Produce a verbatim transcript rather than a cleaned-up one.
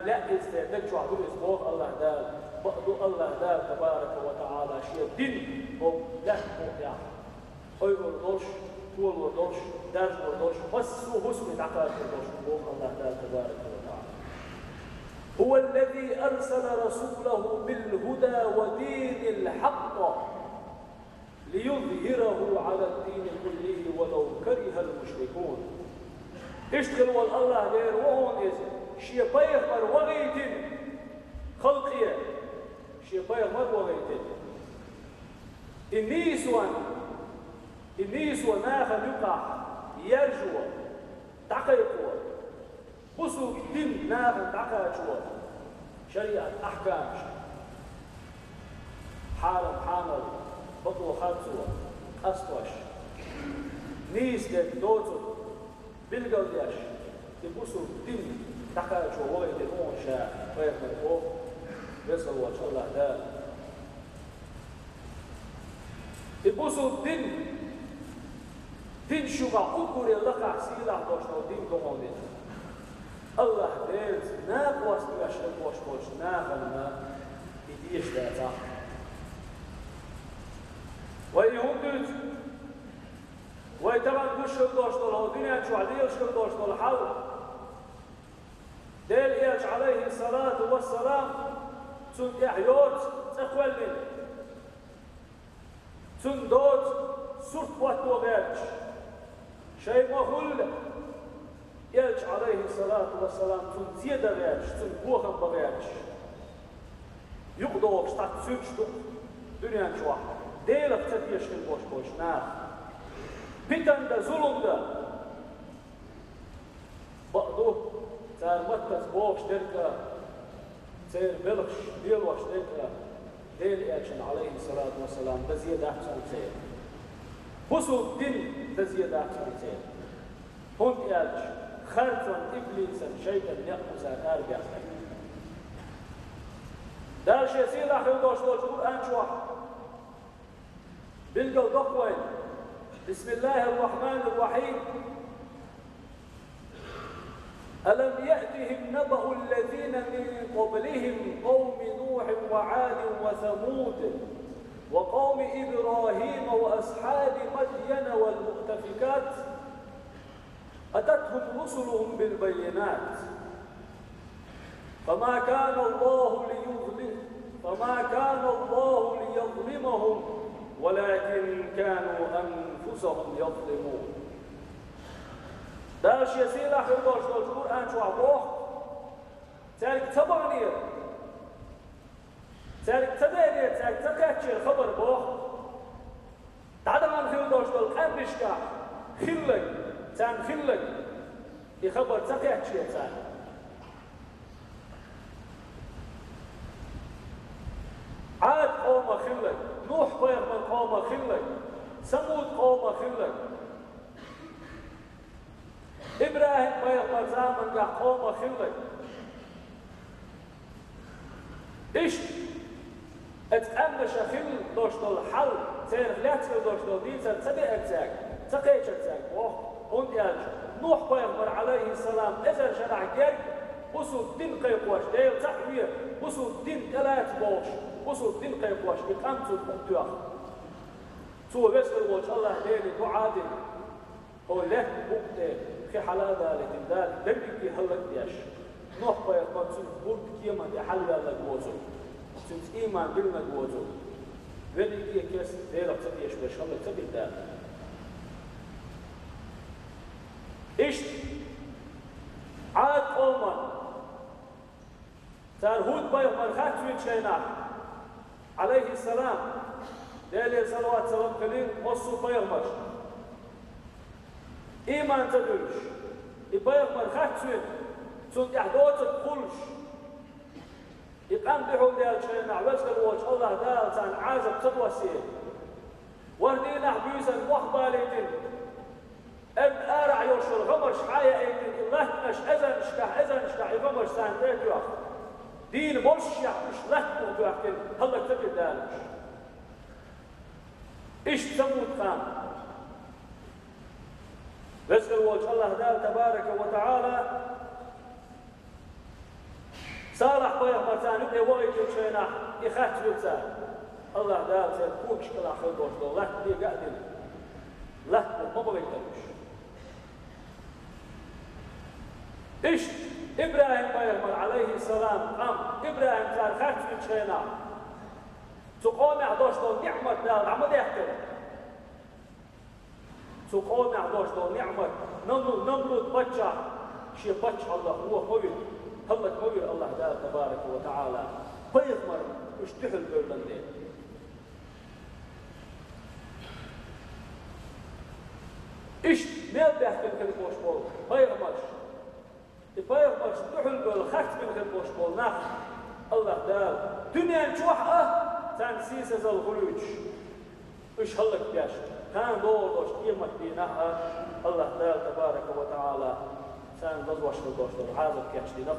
Лаьа иза церан даг чохь ду иза, боху АллахӀ Дала. Бакъду АллахӀ Дала, табарака ва таӀала, шен дин боху лаьтта боху тӀехь. Ойур долуш, толор долуш, даржор долуш, массо а хӀусаме дӀакхачор долуш ву боху АллахӀ Дала, табарака ва таӀала. هو الذي أرسل رسوله بالهدى ودين الحق ليظهره على الدين كله ولو كره المشركون. Иштта хилла волу АллахӀ Дела ву хьуна иза, шен пайхамар вахийтина халкъе, шен пайхамар вахийтина. И нийсонна, и нийсо нахана юкъахь яржо, дӀакхайкхо, бусулба дин нахана дӀакхачо, шариӀат ахькамаш, хьарам-хьанал, бакъо-харцо къастош, нийса дерг доцург билгалдеш, и бусулба дин дӀакхачо вахийтина ву хьуна ша пайхамар, боху Веза волчу АллахӀ Дала. И бусулба дин, дин шуьгахь уггаре лакхахь, сийлахь долуш долу дин ду хьуна иза. АллахӀ Делаца накъост веш хир болуш болчу нахана и дезаш дацахь. Вай и хӀунда дуьйцу? Вай тахана гуш хир долуш долу, хӀокху дуьнен чохь лелаш хир долуш долу хьал, Делан элча, Ӏалайхиссалату вассалам, цунна тӀехь йоцу цӀа кхоьллина, цунна доцу сурт хӀотто гӀерташ, шайн ма-хуьллу элча, Ӏалайхиссалату вассалам, цунна зе дан гӀерташ, цунна бохам бан гӀерташ. ЮкъадогӀуш цхьацца суьрташ ду-кх дуьнен чохь Делах ца тешаш хир болуш болчу наха. Питана дан, зулам дан. Бакъду, цара маттаца бохуш дерг а, церан белхаш лелош дерг а, Делан элчанна, Ӏалайхиссалату вассалам, дан зе дац хьуна церан. Бусулба динна дан зе дац хьуна церан. ХӀунда аьлча харцонна, иблисан, шайтӀан некъ ду цара арабаьккхина. Дала Шен сийлахь хир долуш долчу Къуръан чохь билгал до-кх вайна: بسم الله الرحمن الرحيم. ألم يأتهم نبأ الذين من قبلهم قوم نوح وعاد وثمود وقوم إبراهيم وأصحاب مدين والمؤتفكات أتتهم رسلهم بالبينات فما كان الله ليظلم، فما كان الله ليظلمهم ولكن كانوا أنفسهم يظلمون. Дала Шен сийлахь хир долуш долчу Къуръан чохь боху: цаьрга ца баханера, цаьрга ца делера, цаьрга ца кхаьчнера хабар, боху, дӀадахана хир долуш долу къаьмнашкахь хилларг, царна хилларг, и хабар ца кхаьчнера царна. Ӏад къомах хилларг, Нухь-пайхамар къомах хилларг, Самуд къомах хилларг, ИбрахӀим-пайхамар заманчохь къомах хилларг. Иштта, оцу къаьмнаша хилла долуш долу хьал, церах лаьцна хилла долуш долу дийцар ца деара цаьрга, ца кхечира цаьрга, боху, хӀунда аьлча Нухь-пайхамар, Ӏалайхиссалам, эзар шарахь герга бусулба дин кхайкхош, Дела цхьаъ ве, бусулба дин тӀелаца бохуш, бусулба дин кхайкхош, и къам цунна хӀума тоьхна. Цо Веза волчу АллахӀ Деле дуӀа дина. Хьо лаьтта букъа тӀе хи хьала а далийтина, Дала берриге хӀаллак а деш, Нохь-пайхамар цуьнца бурд кеман тӀе хьалаваьлларг воцург, цуьнца ийман диллинарг воцург, верриге а керста Делах ца тешаш берш хӀаллак ца бина Дала. Иштта Ӏад къоман Цара ХӀуд-пайхамар харцвинчу хенахь, Ӏалайхиссалам, Делера салават-салам хилийла массо а пайхамаршна, ийман ца дуьллуш, и пайхамар харцвина, цунна тӀехь доцург хуьлуш, и къам дуьхьал даьллачу хенахь, Веза волчу АллахӀ Дала царна Ӏазап ца доссийра. ВорхӀ дийнахь буьйсанна мох балийтина, эрна арахь йолуш йолу гӀамарш хьаяийтина, и латтанаш эзарнашкахь, эзарнашкахь и гӀамарш царна тӀе а тоьхна, дийна боллушехь уьш латта буха боьхкина, хӀаллак ца бира Дала уьш. Иштта Самуд къам. Веза волчу АллахӀ Дала, табарака ва таӀала, Салахь-пайхамар царна юкъе вахийтинчу хенахь, и харц вира цара. АллахӀ Дала церан когаш кӀелахь хила долуш долу латта дега а дина, латта ма бахийтира уьш. Иштта ИбрахӀим-пайхамар, Ӏалайхиссалам, къам ИбрахӀим цара харц винчу хенахь, цу къомехь долуш долу ниӀмат Дала дӀа ма даьккхира. Цу къомехь долуш долу ниӀмат, Намру-, Намруд-паччахь шен паччахьаллах вон ма вира, хӀаллак ма вира АллахӀ Дала, табарака ва таӀала, пайхамар уьш дуьхьал бевлла дела. Иштта мел баьхкина хир болуш болу пайхамарш, и пайхамаршна дуьхьал бевлла харц бина хир болуш болу нах, АллахӀ Дала дуьнен чохь а царна сийсазалла хуьлуьйтуш, уьш хӀаллакбеш, кхана догӀур долуш къематдийнахь а АллахӀ Дала, табарака ва таӀала, царна лазош хир долуш долу Ӏазап кечдина.